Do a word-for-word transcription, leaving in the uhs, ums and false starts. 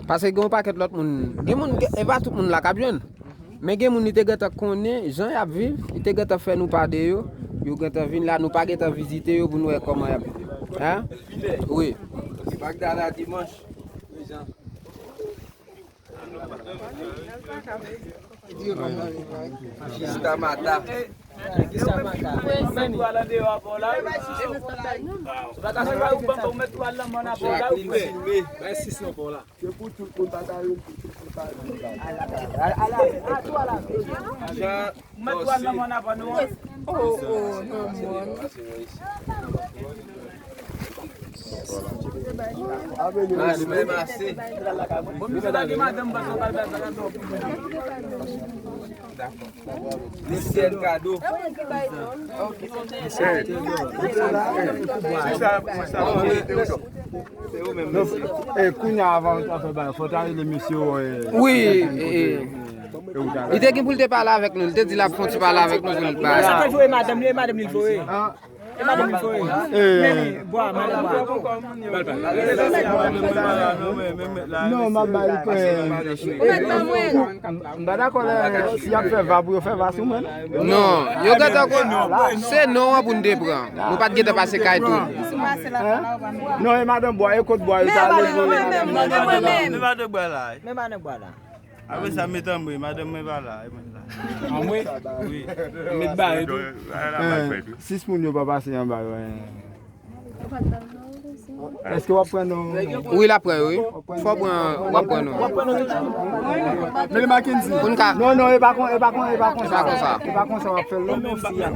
Paske gen yon pakèt lòt moun, gen moun, e pa tout moun la k ap jwenn. Men gen moun li te gentan konnen jan y ap viv, li te gentan fè nou pa de yo, yo gentan vin la, nou pa gentan vizite yo pou nou wè kòman y ap viv. Hein? Wi. Se pa k dada dimanch. Jiskamata. Jan. Mase, mase. Misyèl kado. E kounye a, avan w ta fè bagay, fò w ta rele mesye yo. Wi. Li te gen pou l te pale avèk nou. Li te di l ap fè yon ti pale avèk nou pou l bay. Sa te voye madanm li, e madanm li l voye. E madanm li l voye. Men bwa, madanm bwa. Non, m ap bay li. M pa dakò lè si y ap fè va pou yo fè va sou mwen. Non, yo gentan konn. Se non an pou n te pran. Nou pa t gentan pase kay tou. Non, e madanm bwa, e kot bwa yo ta ale. Men madanm bwa la. Apre sa, met anmwe, madanm mwen pa la, e mwen la. Anmwe? Wi. Met bare tou. Sis moun yo pa pase anba yo. Èske w ap pran non? Wi, l ap pran yo, wi. Fò w pran, w ap pran non. W ap pran non, wi. Mele Mackenzie. Pou n ka. Non, non, e pa kon, e pa kon, e pa konsa. E pa konsa. E pa konsa w ap fè l, non.